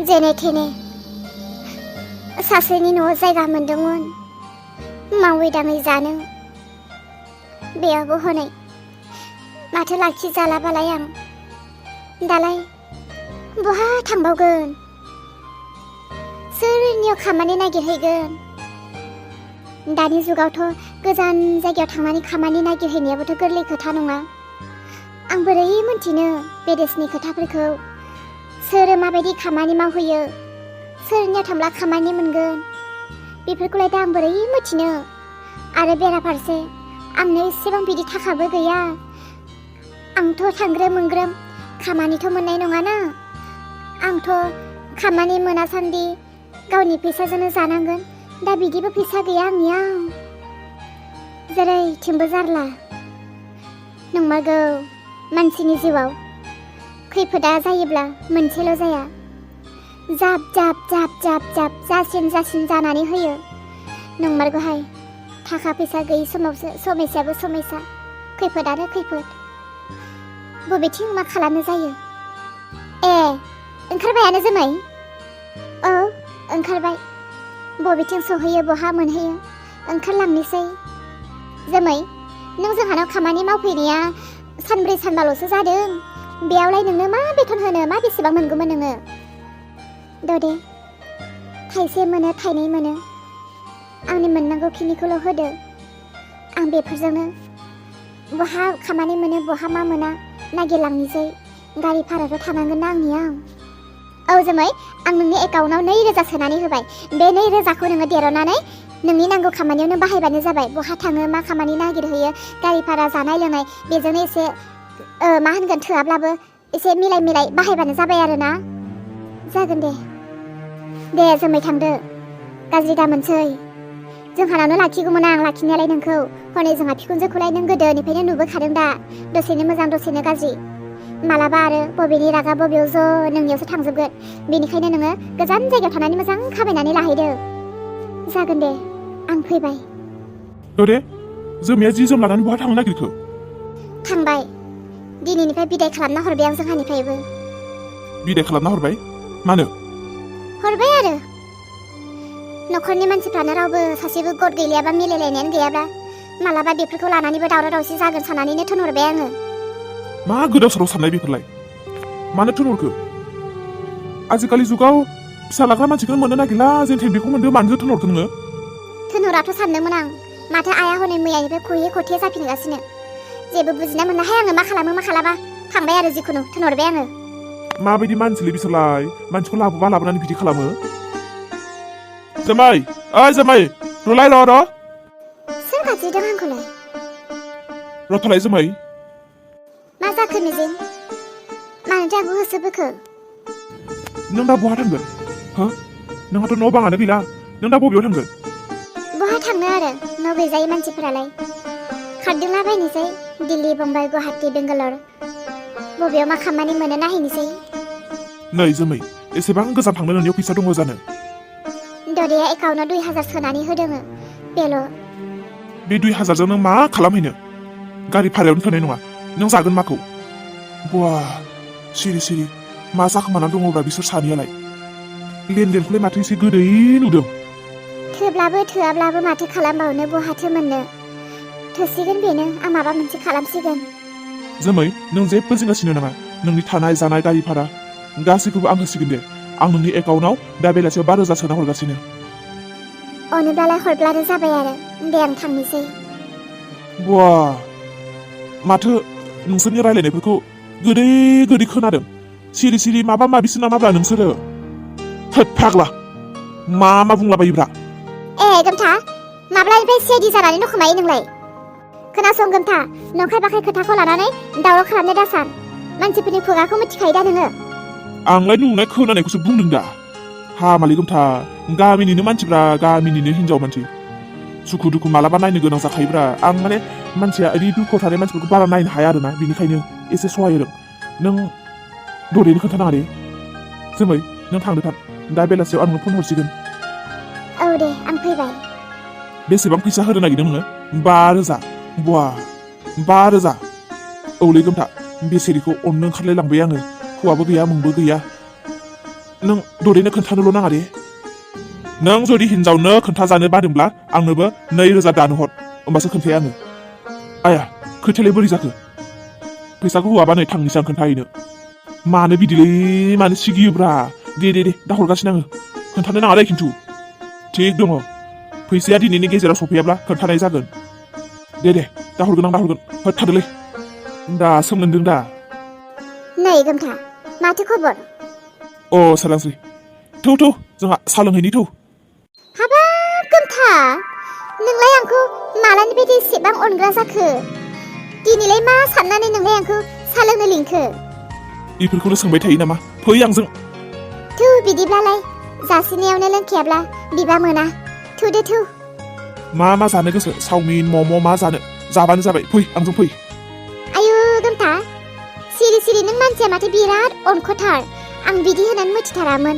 जेने थेने सासेनि न'आव जायगा मोनदोंमोन मावै दाङै जानो। बेयावबो हनै माथो लाखिजालाबालाय आं दालाय बहा थांबावगोन, सोरनियाव खामानि नागिरहैगोन। दानि जुगावथ' गोजान जायगायाव थांनानै खामानि नागिरहैनायाबोथ' गोरलै खोथा नङा। आं बोरै मोनथिनो बे देशनि खोथाफोरखौ, सोर माबायदि खामानि मावहैयो, सोरनियाव थांब्ला खामानि मोनगोन, बेफोरखौलाय दा आं बोरै मिथिनो। आरो बेराफारसे आंनो एसेबां बिदि थाखाबो गैया। आंथ' थांग्रोम मोनग्रोम खामानिथ' मोननाय नङाना। आंथ' खामानि मोनासान्दि गावनि फैसाजोंनो जानांगोन। दा बिदिबो फैसा गैया आंनियाव। जेरैथिंबो जारला। नंमारगौ, मानसिनि जिउआव खैफोदा जायोब्ला मोनसेल' जाया, जाब जाब जाब जाब जाब जासिन जानानै होयो। नंमारगौहाय, थाखा फैसा गैयि समावसो समयसायाबो समयसा, खैफोदानो खैफोद। बबेथिं मा खालामनो जायो। ए, ओंखारबायानो जोमै? औ, ओंखारबाय। बबेथिं सहैयो बहा मोनहैयो ओंखारलांनोसै। जोमै, नों जोंहानाव खामानि मावफैनाया सानब्रै सानबाल'सो जादों। बेयावलाय नोंनो मा बेथन होनो, मा बेसेबां मोनगौमोन नोङो? दे, थाइसे मोनो थाइनै मोनो, आंनि मोननांगौ खिनिखौल' होदो। आं बेफोरजोंनो बहा खामानि मोनो बहा मा मोना नागिरलांनोसै। गारि भाराथ' थानांगोन ना आंनियाव। औ जोमै, आं नोंनि एकाउन्टाव 2,000 सोनानै होबाय। बे 2,000खौ नोङो देर'नानै नोंनि नांगौ खामानियावनो बाहायबानो जाबाय। बहा थाङो, मा खामानि नागिरहैयो, गारि भारा, जानाय लोंनाय, बेजोंनो एसे मा होनगोन, थोआब्लाबो एसे मिलाय बाहायबानो जाबाय आरो ना। जागोन दे। दे जोमै, थांदो, गाज्रि दामोनसै। जोंहानावनो लाखिगौमोन आं लाखिनायालाय नोंखौ। हनै जोंहा बिखुनजोखौलाय नों गोदोनिफ्रायनो नुबोखादों दा, दसेनो मोजां दसेनो गाज्रि। मालाबा आरो बबेनि रागा बबेयाव ज' नोंनियावसो थांजोबगोन। बेनिखायनो नोङो गोजान जायगायाव थानानै मोजां खामायनानै लाहैदो। जागोन दे, आं फैबाय। दे, जोमैया जि जोम लानानै बहा थांनो नागिरखो? थांबाय, दिनैनिफ्राय बिदाय खालामना हरबाय आं जोंहानिफ्रायबो। बिदाय खालामना हरबाय? मानो? हरबाय आरो। न'खरनि मानसिफ्रानो रावबो सासेबो गद गैलायाबा, मिलायलायनायानो गैयाबा, मालाबा बेफोरखौ लानानैबो दावराव दावसि जागोन साननानैनो थोनहरबाय आङो। मा गोदाव सोराव साननाय बेफोरलाय? मानो थोनहरखो? आजिखालि जुगाव फिसा लाग्रा मानसिखौनो मोननो नागिरला, जेनथेन बेखौ मोनदो, मानो थोनहरखो नोङो? थोनहराथ' सानदोंमोन आं, माथो आइया हनै मैयानिफ्राय खहे खथे जाफिनगासिनो। जेबो बुजिना मोनलाहाय आङो, मा खालामो मा खालामा। थांबाय आरो, जिखुनु थोनहरबाय आङो। माबायदि मानसिलै बिसोरलाय, मानसिखौ लाबोनानै बिदि खालामो? जोमै, ओइ जोमै, र'लाय र'। सोर गाबज्रिदों आंखौलाय? रथ'लाय जोमै। मा जाखो मिजिं? मानोथो आंखौ होसोबोखो? नों दा बहा थांगोन? हो? नोंहाथ' न' बाङानो गैला, नों दा बबेयाव थांगोन? बहा थांनो आरो, न' गैजायै मानसिफोरालाय। खारदिंलाबायनोसै, दिल्ली, बम्बाइ, गुवाहाटि, बेंगालर, बबेयाव मा खामानि मोनो नायहैनोसै। नै जोमै, एसेबां गोजान थांनो नोंनियाव फैसा दङ जानो? ददेया एकाउन्टाव 2,000 सोनानै होदोङो, बेल'। बे 2,000जों नों मा खालामहैनो? गारि भारायावनो थोनाय नङा, नों जागोन माखौ? बा, सिरि मा जाखोमाना दङब्रा बिसोर सानैयालाय? लेनदेनखौलाय माथो एसे गोदै नुदों। थोब्लाबो थोआब्लाबो माथो खालामबावनो, बहाथो मोननो। थोसिगोन बेनो, आं माबा मोनसे खालामसिगोन। जोमै, नों जेबो जिंगासिनो नाङा। नोंनि थानाय जानाय गारि भारा गासैखौबो आं होसिगोन दे। आं नोंनि एकाउन्टाव दा बेलासियाव 5,000 सोना हरगासिनो। अनोब्लालाय हरब्लानो जाबाय आरो। दे, आं थांनोसै। बा, माथो नोंसोरनि रायलायनायफोरखौ गोदै खोनादों। सिरि माबा माबिसो नामाब्रा नोंसोरो? थोद फाग्ला, मा बुंलाबायोब्रा? ए गोमथा, माब्लानिफ्राय सेदि जानानै दंखोमायो नोंलाय? खोनासं गोमथा, नंखाय बाखाय खोथाखौ लानानै दावराव खालामनो दासान। मानसिफोरनि खुगाखौ मिथिखायो दा नोङो? आंलाय नुनाय खोनानायखौसो बुंदों दा। हामालै गोमथा, गामिनिनो मानसिब्रा, गामिनिनो हिनजाव मानसि। सुखु दुखु मालाबा नायनो गोनां जाखायोब्रा। आं माने मानसिया ओरै दुखुआव थानाय मानसिफोरखौ बारा नायनो हाया आरोना, बेनिखायनो एसे सहाय होदों। नों दरेनो खोन्थानाङा दे। जोमै, नों थांदो थां, दा बेलासियाव आं नोंनो फन हरसिगोन। औ दे, आं फैबाय। बेसेबां फैसा होनो नागिरदों नोङो? 5,000। बा, 5,000। औलै गोमथा, बेसेरिखौ अननो ओंखारलाय लांबाय आङो। हौवाबो गैया, मुंबो गैया। नों दरैनो खोन्थानोल' नाङा दे नों जुदि हिनजावनो खोन्थाजानो बादोंब्ला आंनोबो 2,000 दानो हर होमबासो खोन्थाया आङो आया खोथायालाय बोरै जाखो फैसाखौ होआबा नै थांनोसै आं खोन्थाहैनो मानो बिदिलै मानो सिगियोब्रा दे दा हरगासिनो आङो खोन्थानो नाङा दे खिन्थु थिग दङ फैसाया दिनैनि गेजेराव सफैयाब्ला खोन्थानाय जागोन दे दा हरगोन होद थादोलै दा सोमोन्दों दा नै गोमथा माथो खबर अ सोरांस्रि थौ जोंहा सा लोंहैनि थौ हाबाब गोमथा नोंलाय आंखौ मालानिफ्राय एसेबां अनग्रा जाखो दिनैलाय मा साननानै नोंलाय आंखौ सा लोंनो लिंखो बेफोरखौनो सोंबाय थायो नामा फै आंजों थौ बिदिब्लालाय जासिनायावनो लोंखायाब्ला बिबा मोना थौदो थौ मा जानो गोसो चावमिन मम' मा जानो जाबानो जाबाय फै आंजों फै आयु गोमथा सिरि नों मानसिया माथो बिराद अनख'थार आं बिदि होननानै मिथिथारामोन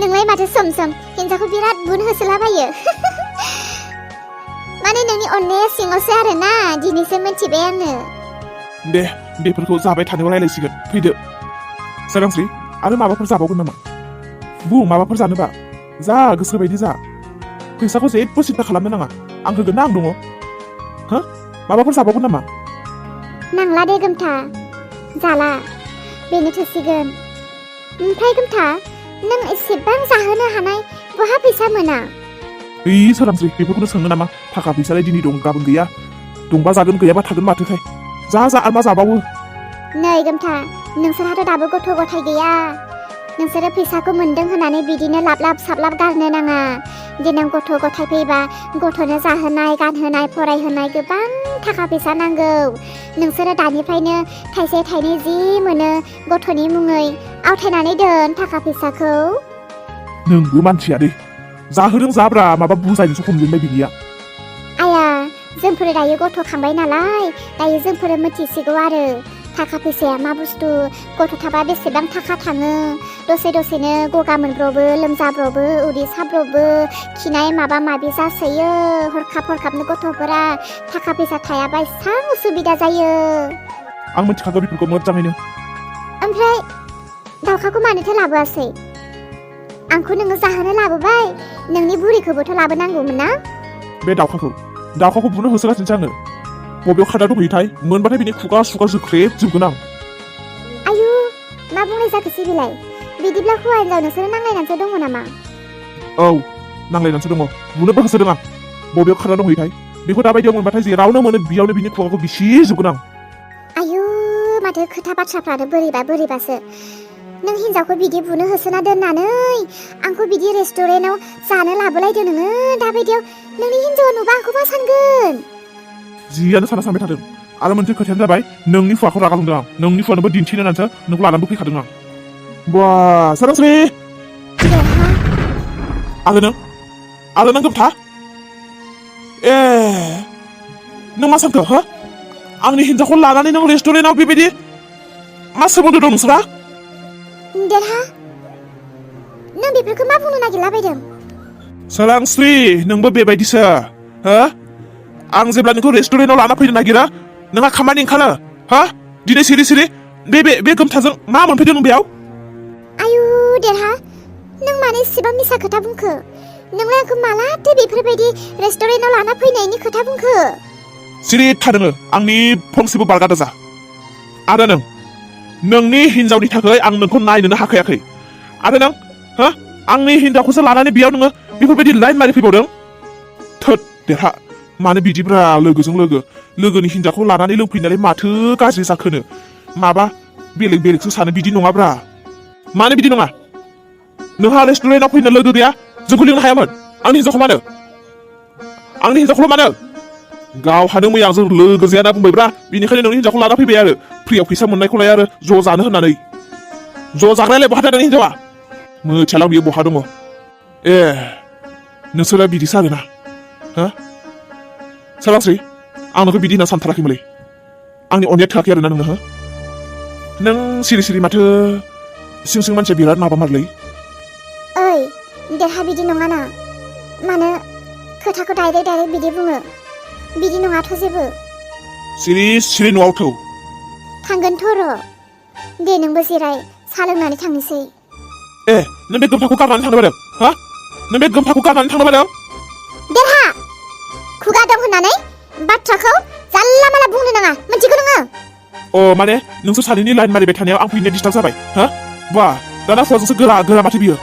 नोंलाय माथो सम हिनजावखौ बिराद बुन होसोलाबायो माने नोंनि अननाया सिङावसो आरोना दिनैसो मिथिबाय आङो दे बेफोरखौ जाबाय थानायाव रायलायसिगोन फैदो सोरांस्रि आरो माबाफोर जाबावगोन नामा बुं माबाफोर जानोबा जा गोसो बायदि जा फैसाखौ जेबो सिन्था खालामनो नाङा आं होगोन ना आं दङ हो माबाफोर जाबावगोन नामा नांला दे गोमथा जाला बेनो थोसिगोन ओमफ्राय गोमथा नों एसेबां जाहोनो हानाय बहा फैसा मोना ओइ सोरांस्रि बेफोरखौनो सोंनो नामा थाखा फैसालाय दिनै दं गाबोन गैया दंबा जागोन गैयाबा थागोन माथोखाय जा आरो मा जाबावो नै गोमथा नोंसोरहाथ' दाबो गथ' गथाय गैया नोंसोरो फैसाखौ मोन्दों होननानै बिदिनो लाब साब्लाब गारनो नाङा देनां गथ' गथाय फैबा गथ'नो जाहोनाय गानहोनाय फरायहोनाय गोबां थाखा फैसा नांगौ नोंसोरो दानिफ्रायनो थाइसे थाइनै जि मोनो गथ'नि मुङै आवथायनानै दोन थाखा फैसाखौ नोंबो मानसिया दे जाहोदों जाब्रा माबा बुजायनोसो हमजेनबाय बिनिया आया जोंफोर दायो गथ' खांबाय नालाय दायो जोंफोर मिथिसिगौ आरो थाखा फैसाया मा बुस्थु गथ' थाबा बेसेबां थाखा थाङो दसेनो गगा मोनब्रबो लोमजाब्रबो उदै साब्रबो खिनाय माबा माबि जासोयो हरखाबनो गथ'फोरा थाखा फैसा थायाबा एसां उसुबिदा जायो आं मिथिखागौ बेफोरखौ मोजाङैनो ओमफ्राय दाउखाखौ मानोथो लाबोआसै आंखौ नोङो जाहोनो लाबोबाय नोंनि बुरिखौबोथ' लाबोनांगौमोन ना बे दाउखाखौ बुनो होसोगासिनोसो आङो बबेयाव खादा दंहैयोथाय मोनबाथाय बिनि खुगा जोख्रेबजोबगोन आं आयु मा बुंनाय जाखोसै बिलाय बिदिब्ला हौवा हिनजाव नोंसोरो नांलायनानैसो दङ नामा औ नांलायनानैसो दङ बुनोबो होसोदों आं बबेयाव खादा दंहैयोथाय बेखौ दाबायदियाव मोनबाथाय जेरावनो मोनो बियावनो बिनि खुगाखौ बिसिजोबगोन आं आयु माथो खोथा बाथ्राफ्रानो बोरैबासो नों हिनजावखौ बिदि बुनो होसोना दोननानै आंखौ बिदि रेस्टुरेन्टआव जानो लाबोलायदों नोङो दाबायदियाव नोंनि हिनजावा नुबा आंखौ मा सानगोन जियानो सानबाय थादों आरो मोनसे खोथायानो जाबाय नोंनि हुवाखौ रागा जोंदों आं नोंनि हुवानोबो दिन्थिनो होननानैसो नोंखौ लानानैबो फैखादों आं बा सोरांस्रि आरो नों गोमथा ए नों मा सानखो हो आंनि हिनजावखौ लानानै नों रेस्टुरेन्टआव बेबायदि मा सोमोन्दो दं नोंसोरा देरहा नों बेफोरखौ मा बुंनो नागिरलाबायदों सोरांस्रि नोंबो बेबायदिसो हो आं जेब्ला नोंखौ रेस्टुरेन्टआव लाना फैनो नागिरा नोंहा खामानि ओंखारो हा दिनै सिरि बे गोमथाजों मा मोनफैदों नों बेयाव आयु देरहा नों मानो इसेबां मिसा खोथा बुंखो नोंलाय आंखौ मालाथो बेफोरबायदि रेस्टुरेन्टआव लाना फैनायनि खोथा बुंखो सिरि थादोङो आंनि फंसेबो बारगा दाजा आरो नोंनि हिनजावनि थाखाय आं नोंखौ नायनोनो हाखायाखै आरो नों हो आंनि हिनजावखौसो लानानै बेयाव नोङो बेफोरबायदि लाइन मारि फैबावदों थोद देरहा मानो बिदिब्रा लोगोजों लोगोनि हिनजावखौ लानानै लोंफैनानै माथो गाज्रि जाखोनो माबा बेलेगसो सानो बिदि नङाब्रा मानो बिदि नङा नोंहा रेस्टुरेन्टआव फैनो लोगो गैया जोंखौ लिंनो हायामोन आंनि हिनजावखौल' मानो गावहानो मैया जों लोगो जाया ना बुंबायब्रा बिनिखायनो नोंनि हिनजावखौ लाना फैबाय आरो फ्रियाव फैसा मोननायखौलाय आरो ज' जानो होननानै ज' जाग्रायालाय बहा थादों हिनजावा मोथियालां बियो बहा दङ ए नोंसोरा बिदिसो आरोना हो सोरांस्रि आं नोंखौ बिदि होनना सानथाराखैमोनलै आंनि अननाया थोआखै आरोना नोङो हो नों सिरि माथो सिं मानसिया बिराद माबामारलै ओइ देरहा बिदि नङाना मानो खोथाखौ डाइरेक्ट बिदि बुङो बिदि नङाथ' जेबो सिरि न'आव थौ थांगोनथ' र' दे नोंबो जिराय सा लोंनानै थांनोसै नों बे गोमथाखौ गारनानै थांनो बादों हा नों बे गोमथाखौ गारनानै थांनो बादों देरहा खुगा दं होननानै बाथ्राखौ जानला माला बुंनो नाङा मिथिगौ नोङो माने नोंसोर सानैनि लाइन मारिबाय थानायाव आं फैनो डिस्टार्ब जाबाय हा बा दाना हौवाजोंसो गोरा माथो बियो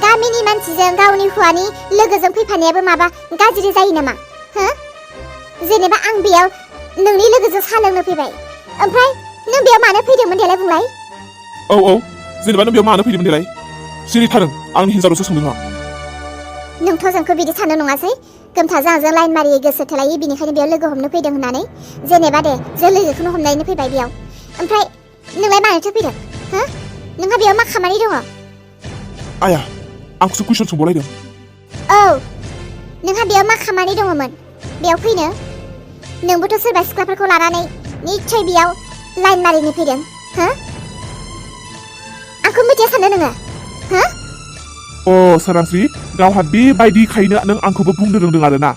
गामिनि मानसिजों गावनि हौवानि लोगोजों फैफानायाबो माबा गाज्रि जायो नामा हो जेनेबा आं बेयाव नोंनि लोगोजों साहा लोंनो फैबाय ओमफ्राय नों बेयाव मानो फैदोंमोन देलाय बुंलाय औ जेनेबा नों बेयाव मानो फैदोंमोन देलाय सिरि थादों आंनि हिनजावसो सोंदों आं नोंथ' जोंखौ बिदि साननो नङासै गोमथाजों आंजों लाइन मारियै गोसो थोलायै बिनिखायनो बेयाव लोगो हमनो फैदों होननानै जेनेबा दे जों लोगोखौनो हमनायनो फैबाय बेयाव ओमफ्राय नोंलाय मानोथो फैदों हो नोंहा बेयाव मा खामानि दङ आया आंखौसो कुइसन सोंबावलायदों औ नोंहा बेयाव मा खामानि दङमोन बेयाव फैनो नोंबोथ' सोरबा सिख्लाफोरखौ लानानै निश्चय बेयाव लाइन मारिनो फैदों हो आंखौ मिथिया सानदों नोङो हो सोरांस्रि गावहा बेबायदिखायनो नों आंखौबो बुंनो रोंदों आरो ना